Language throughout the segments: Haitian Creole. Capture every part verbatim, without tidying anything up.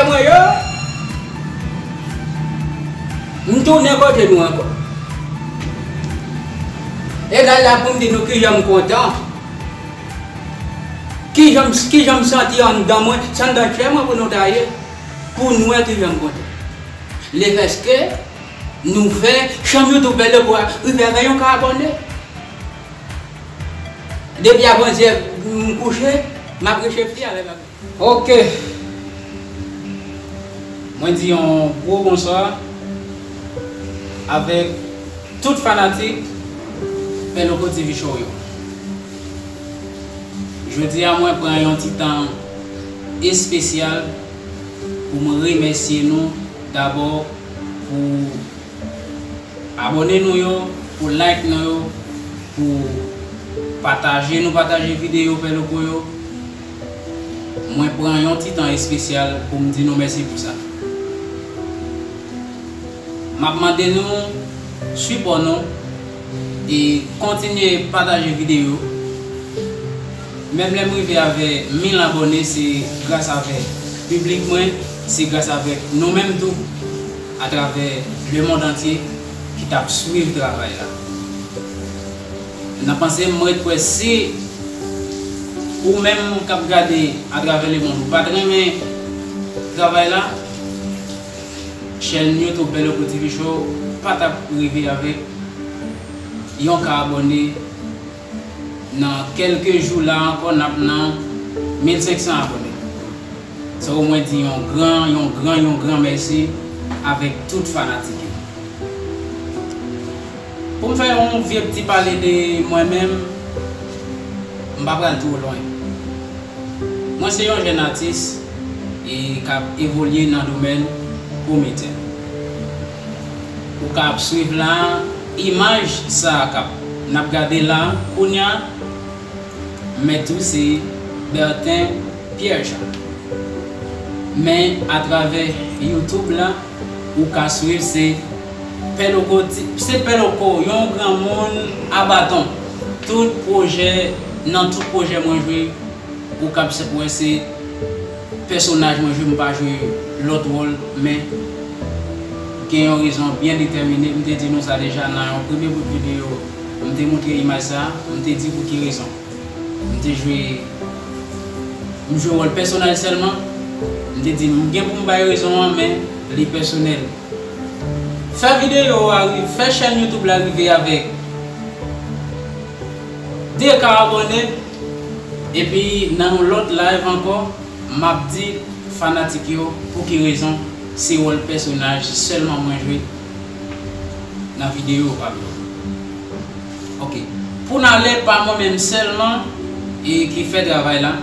Mwen yo, m tounen kote nou ankò. E la, la pou m di nou kijan m kontan. Kijan m, kijan m santi anndan mwen, se anndan chè mwen pou nou ta ye. Pou nou wè kijan m kontan. Lefètke nou fè chanm YouTube Pè Loko a rive avè yon ka abòne. Depi avantyè m kouche, m ap rechefli avè bagay. Ok. Mwen di yon gwo bonswa avèk tout fanatik Pè Loko T V Show yo. Jodi a, mwen pran yon ti tan espesyal pou mwen remèsye nou dabò pou abòne nou yo, pou like nou yo, pou pataje nou pataje videyo Pè Loko yo. Mwen pran yon ti tan espesyal pou m di nou mèsi pou sa. M ap mande nou sipò nou e kontinye pataje videyo. Menm lè m rive avè mil abòne, se gras avè piblik mwen, se gras avèk nou menm tou, atravè lemonn antye, ki t ap swiv travay la. Nan panse m, m ret kwè si ou menm k ap gade atravè lemonn ou pa t renmen travay la, chèn YouTube Pè Loko T V Show pa t ap rive avèk yon ka abòne. Nan kèlke jou la ankò, n ap nan mil senk san abòne. Sa yo mwen di yon gran, yon gran, yon gran mèsi avèk tout fanatik yo. Pou m fè yon vye ti pale de mwen menm, m pa pral twò lwen. Mwen se yon jèn atis e k ap evolye nan domèn komedyen. Ou ka ap swiv la, imaj sa a k ap, n ap gade la, kounye a, mèt ou se Bertin Pierre Jean. Men atravè YouTube la, ou ka swiv se Pè Loko, ti- se Pè Loko, yon granmoun a baton. Tout pwojè, nan tout pwojè mwen jwe, ou k ap wè se pèsonaj mwen jwe, m pa jwe lòt wòl, men gen yon rezon byen detèmine. M te di nou sa deja nan yon premye bout videyo, m te montre imaj sa, m te di pou ki rezon. M te jwe, m jwe wòl pèsonaj sèlman. M te di, m gen pou m bay rezon an, men li pèsonèl. Fè videyo a, fè chèn YouTube la rive avèk de ka abòne, epi nan yon lòt live ankò, m ap di fanatik yo pou ki rezon se wòl pèsonaj sèlman mwen jwe nan videyo pa m yo. Ok. Pou n ale, pa mwen menm sèlman e ki fè travay la.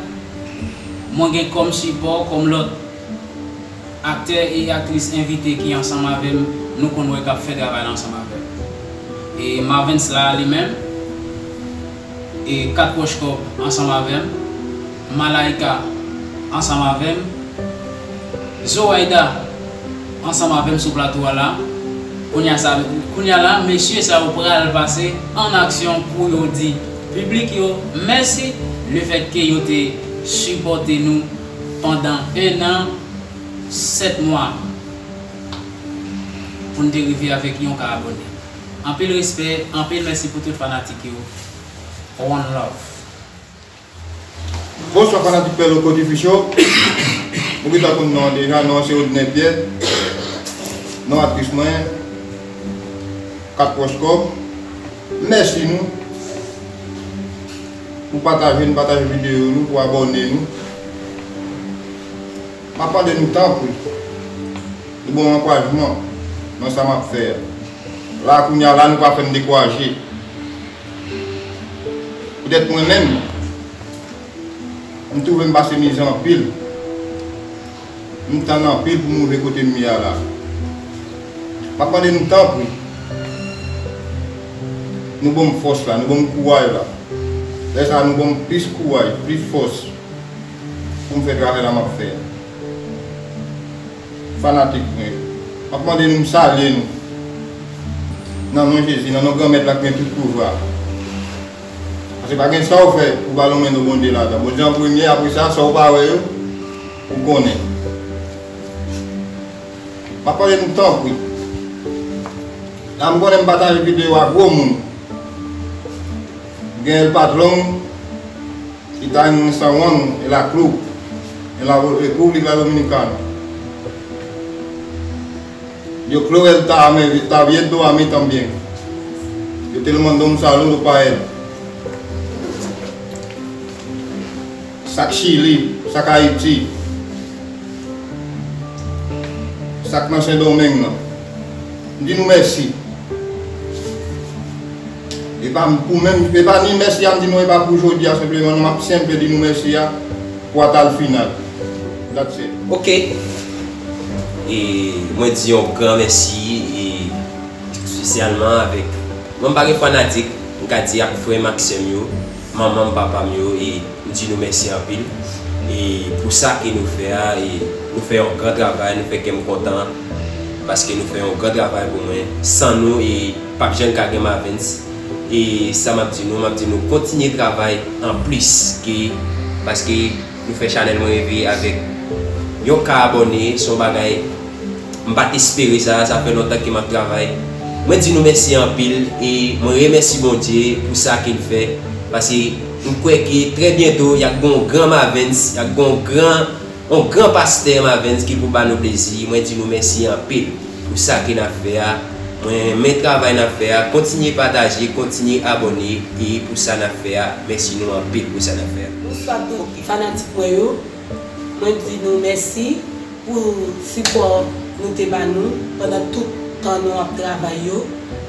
Mwen gen kòm sipò, kòm lòt aktè e aktris envite ki ansanm avè m, nou konn wè k ap fè travay la ansanm avè m. E Marvens la li menm, e Kat Pwòch Kòb ansanm avè m, Malaika ansanm avè m, Zoraida ansanm avè m sou plato a la. Kounye a sa, kounye a la, mesye sa yo pral pase an aksyon pou yo di piblik yo mèsi lefètke yo te sipòte nou pandan en an, sèt mwa, pou n te rive avèk yon ka abòne. Anpil respè, anpil mèsi pou tout fanatik yo. One love. Bonswa fanatik Pè Loko T V Show. Ou gentan konn non an deja, non an se Odinè Pyè. Non aktris mwen, Kat Pwòch Kòb. Mèsi nou pou pataje nou, pataje videyo nou, pou abòne nou. M ap mande nou tanpri, nou ban m ankourajman nan sa m ap fè a. La, kounye a la, nou pa fè m dekouraje. Poutèt mwen menm, m twouve m pase mizè anpil. M tann anpil pou m rive kote m ye a la. M ap mande nou tanpri, nou ban m fòs la, nou ban m kouraj la. Lè sa a, nou ban m plis kouraj, plis fòs pou m fè travay la m ap fè a. Fanatik mwen, m ap mande nou, m salye nou. Nan non Jezi, nan non Granmèt la ki gen tout pouvwa. Paske pa gen sa w fè, ou pa lonmen non Bondye ladan. Bondye an premye, apre sa, sa w pa wè yo, ou konnen. Pa pale m tanpri. La m konnen m pataje videyo a gwo moun. Gen El Patron, ki ta en San Juan, en la Cruz, en la República Dominicana. Yo creo él está, está viendo a mí también. Yo te lo mandó un saludo para él. Sa k Chili, sa k Ayiti, sa k nan Sendomeng nan. M di nou mèsi. E pa pou menm, e pa ni mèsi a m di nou, e pa pou jodi a senpleman, non, m ap senpleman di nou mèsi a pou atal final. That's it. Ok. E mwen di yon gran mèsi, e espesyalman avèk, mwen m pa gen fanatik, m ka di ak frè m ak sè m yo, manman m, papa m yo, e m di nou mèsi anpil. E pou sa ke nou fè a, e nou fè yon gran travay, nou fè kè m kontan, paske nou fè yon gran travay pou mwen. San nou, e p ap janm ka gen Mavens. E sa m ap di nou, m ap di nou kontinye travay anplis, ke, paske nou fè chanèl mwen rive avèk yon ka abòne, se yon bagay m pa t espere sa, sa fè lontan ke m ap travay. Mwen di nou mèsi anpil, e mwen remèsi Bondye pou sa ke l fè, paske m kwè ke trè byento y ap gen yon gran Mavens, y ap gen yon gran, yon gran pastè Mavens ki pou ba nou plezi. Mwen di nou mèsi anpil pou sa ke n ap fè a. Mwen renmen travay n ap fè a. Kontinye pataje, kontinye abòne, e pou sa n ap fè a. Mèsi nou anpil pou sa n ap fè a. Bonswa tout fanatik mwen yo. Mwen di nou mèsi pou sipò nou te ba nou pandan tout tan nou ap travay yo.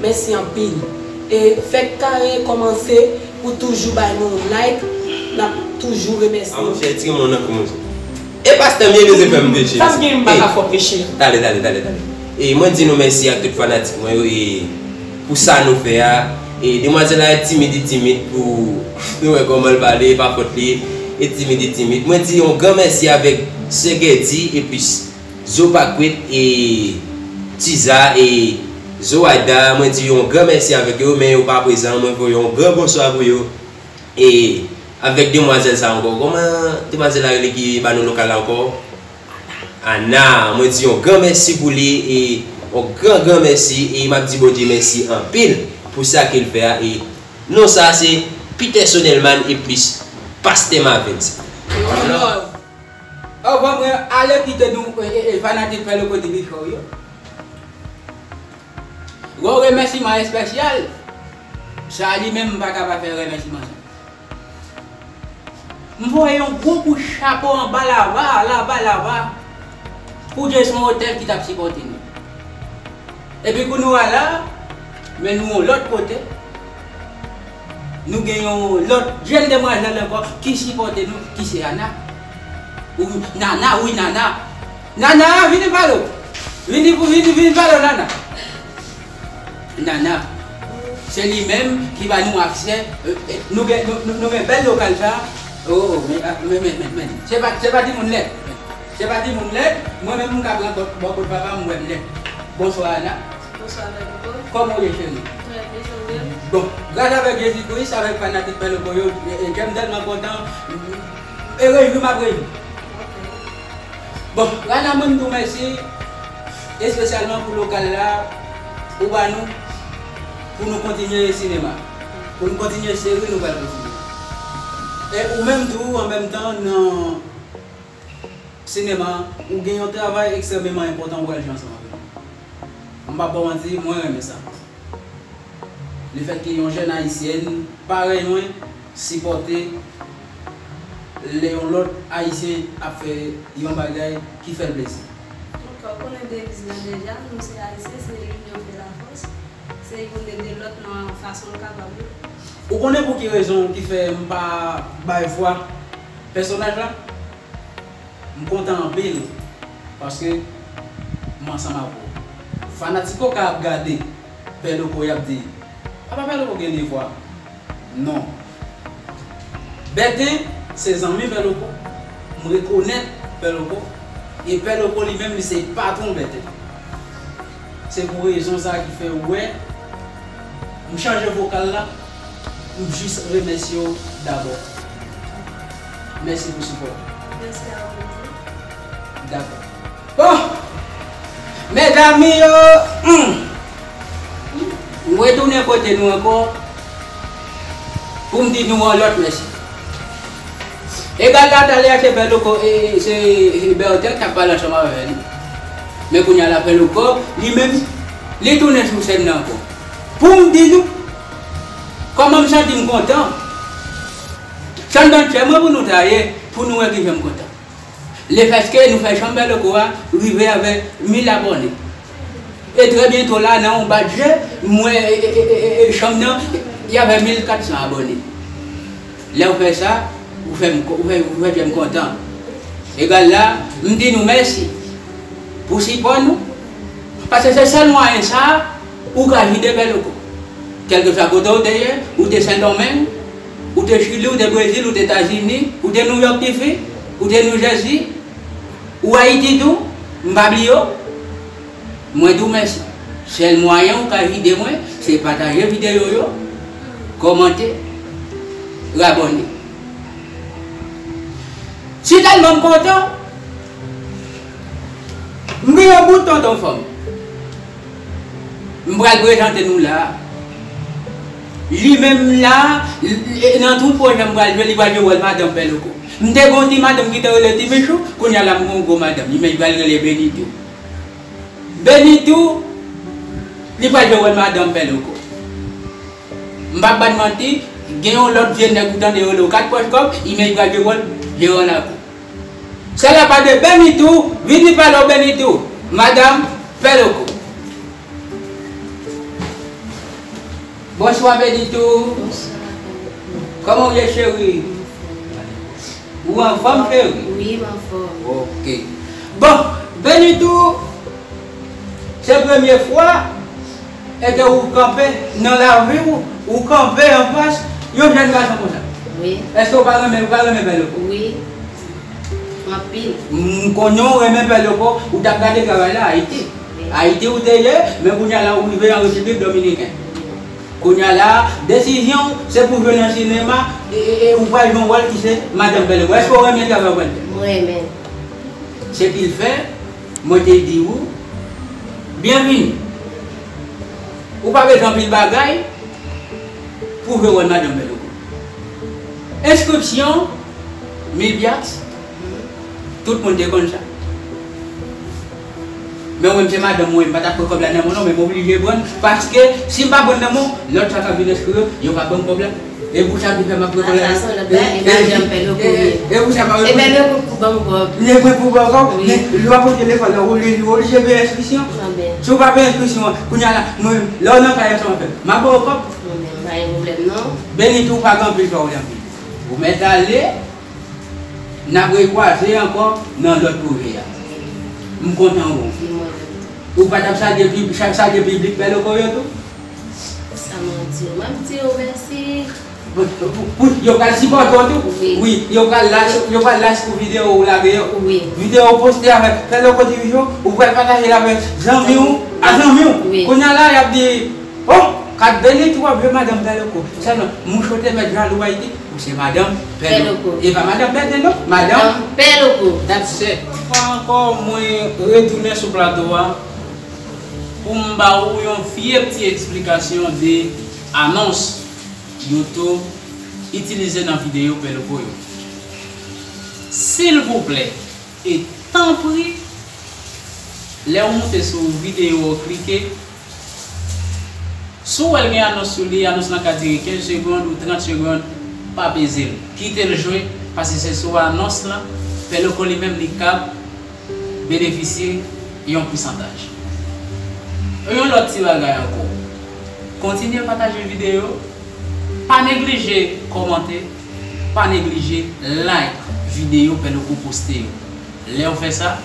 Mèsi anpil. E fèk kare kòmanse pou toujou bay nou like, n ap toujou remèsye nou. A monchè, tire men w nan kou monchè. E pastè m ye, Jozefè m peche. Sa m gen m pa ka fè w peche. Tale, tale, tale, tale. E mwen di nou mèsi ak tout fanatik mwen yo e pou sa nou fè a. E demwazèl la e timid, li timid pou nou wè kòman l pale, e pa fòt li, e timid, li timid. Mwen di yon gran mèsi avèk Sè Gèdi epi Zo Pakwit e Tiza e Zowaida, mwen di yon gran mèsi avèk yo, men yo pa prezan, mwen voye yon gran bonswa pou yo. E avèk demwazèl sa ankò, kòman demwazèl la rele ki ba nou lokal la ankò? Ana, mwen di yon gran mèsi pou li e yon gran gran mèsi e m ap di Bondye mèsi anpil pou sa ke l fè a e non sa se Peter Sonelman e plis Pastè Mavens. Anvan mwen ale kite nou e, e, e fanatik Pè Loko T V show yo. Yon remèsiman espesyal. Sa li menm m pa ka pa fè remèsiman sa. M voye yon gwo kout chapo anba lava, lava, lava pou Jason Hotel ki t ap sipòte nou. Epi kounye a la, men nou yon lòt kote. Nou gen yon lòt jèn demwazèl ankò ki sipòte nou, ki se Ana. Ou Nana, wi Nana. Nana, vini pale w. Vini pou vini, vini pale w Nana. Nana. Se li menm ki ba nou aksè. Nou gen, nou, nou, nou gen bèl lokal sa. Oh, oh, men, men, men, men, men. Se pa, se pa timoun lèd. Se pa timoun lèd. Mwen menm, m ka pran bò, bò kot papa m, m wè m lèd. Bonswa, Ana. Bonswa, Pè Loko. Kòman w ye, cheri? Trè byen, jan w ye? Bon, gras avèk Jezi Kris, avèk fanatik Pè Loko yo, e, e, kè m tèlman kontan, e rejwi m ap rejwi. Ok. Bon, Ana, mwen m di w mèsi, espesyalman pou lokal la, ou ba nou, pou nou kontinye sinema, pou nou kontinye seri nou pral kontinye. E ou menm tou, an menm tan, nan sinema, ou gen yon travay ekstrèmeman enpòtan ou pral jwe ansanm avè nou. M p ap ba w manti, mwen renmen sa. Lefètke yon jèn ayisyèn parèy mwen sipòte lè yon lòt ayisyen ap fè yon bagay ki fè l plezi. Donk, ou konnen deviz lan deja, nou se ayisyen, se linyon fè lafòs, se youn ede lòt nan fason l kapab yo. Ou konnen pou ki rezon ki fè m pa bay vwa pèsonaj la? M kontan anpil paske m ansanm avè w. Fanatik Oka ap gade Pè Loko y ap di, apa Pè Loko gen de vwa? Non. Bèten se zanmi Pè Loko. M rekonèt Pè Loko. E Pè Loko li menm li se patwon Bèten. Se pou rezon sa ki fè ou wè m chanje vokal la. M jis remèsye w dabò. Mèsi pou sipò w. Mèsi a ou tou. Dakò. Bon! Mezanmi yo, hmm, m retounen kote nou ankò pou m di nou yon lòt mèsi. Egal la, talè a se Pè Loko, e, e, se, e, Bertin k t ap pale ansanm avè nou. Men kounye a la, Pè Loko, li menm, li tounen sou sèn nan ankò. Pou m di nou, kòman m santi m kontan. Sa m t ap fè mwen pou nou ta ye, pou nou wè kijan m kontan. Lefètke nou fè chanm Pè Loko a rive avè mil abòne. E trè byento la, nan yon bat je, m wè, e, e, e, e, e, chanm nan, y avè mil kat san abòne. Lè w fè sa, ou fè m ko-, ou fè, ou fè kè m kontan. Egal la, m di nou mèsi pou sipò nou. Paske se sèl mwayen sa a, ou ka ede Pè Loko. Kèlkeswa kote w te ye, ou te Sendomeng, ou te Chili, ou te Brezil, ou te Etazini, ou te Nouyòk Tifi, ou te Noujèzi, ou Ayiti tou, m pa bliye w. Mwen di w mèsi. Sèl mwayen ou ka ede mwen, se pataje videyo yo, kòmante, abòne. Si tèlman m kontan, m gen yon bout tonton fanm. M pral prezante nou la. Li menm la, li, li, nan tout pwojè m pral jwe, li pral jwe wòl madanm Pè Loko. M te gen yon ti madanm ki te rele Ti Michou, kounye a la m gen yon gwo madanm. Li menm li pral rele Benitou. Benitou, li pral jwe wòl madanm Pè Loko. M p ap ba n manti, gen yon lòt vye nèg ou tande yo rele w Kat Pòch Kòb, li menm li pral jwe wòl jeran lakou. Sèl apa de Benitou, vini pale w Benitou, madanm Pè Loko. Bonswa Benitou. Bonswa. Kòman w ye cheri? Ou anfòm cheri? Wi, m anfòm. Ok. Bon, Benitou, se premye fwa e ke ou kanpe nan lavi w, ou kanpe anfas yon jèn gason konsa. Wi. Èske ou pa renmen, ou pa renmen Pè Loko? Wi. Anpil. M konnen w renmen Pè Loko, ou t ap gade travay la Ayiti. Wi. Ayiti ou te ye, men kounye a la ou rive an Repiblik Dominikèn. Kounye a la, desizyon w, se pou jwe nan sinema, e, e, e ou pral jwe yon wòl ki se madanm Pè Loko. Èske w renmen travay w pral fè? M renmen. Se ki l fè, mwen te di w, byenvini. Ou pa bezwen anpil bagay pou jwe wòl madanm Pè Loko. Enskripsyon, mil pyas, tout moun te konn sa. Men mwen, se madanm mwen, m pa t ap pran kòb la nan men w non, men m oblije pran l, paske si m pa pran l nan men w, lòt sa k ap vin enskri yo, yo p ap ban m kòb la. E pou sa ki fè m ap pran kòb la. Sa se yon lòt bagay, e madanm Pè Loko ye. E pou sa m pa... E Pè Loko pou ban m kòb. Li mwen pou ban kòb, wi. Men lè w ap pran telefòn nan, ou oblije, ou oblije peye enskripsyon. Si w pa peye enskripsyon an, kounye a la, mwen, lè w nan kay ansanm avè m, m ap ba w kòb. Mwen menm, pa gen pwoblèm non. Benitou, ou pa gen anpil pawòl anpil. Ou mèt ale. N ap rekwaze ankò nan lòt pwojè a. M kontan wè w. Ou pa t ap salye pib-, sa-, salye piblik Pè Loko yo tou? Sa m ap di w, m ap di w mèsi. Pou, pou, pou, yo pral sipòte w tou? Wi. Wi, yo pral like, yo pral like pou videyo ou lage yo. Wi. Videyo ou poste avèk Pè Loko Division, ou pral pataje l avèk zanmi w, a zanmi w. Wi. Kounye a la, y ap di, oh, Kat Benitou ap jwe madanm Pè Loko. Sèlman, mouche w te mèt jalou Ayiti, ou se madanm Pè Loko. Pè Loko. E pa madanm Bèten non, madanm Pè Loko. That's it. Yon fwa ankò, mwen retounen sou plato a pou m ba ou yon vye ti eksplikasyon de anons YouTube itilize nan videyo Pè Loko yo. Silvouplè, e tanpri, lè w moute sou videyo, w klike. Si w wè l gen anons sou li, anons lan ka dire kenz segonn ou trant segonn, pa peze l. Kite l jwe, paske se sou anons lan, Pè Loko li menm li kab benefisye yon pousantaj. Yon lòt ti bagay ankò. Kontinye pataje videyo, pa neglije kòmante, pa neglije like videyo Pè Loko poste yo. Lè w fè sa,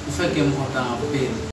ou fè kè m kontan anpil.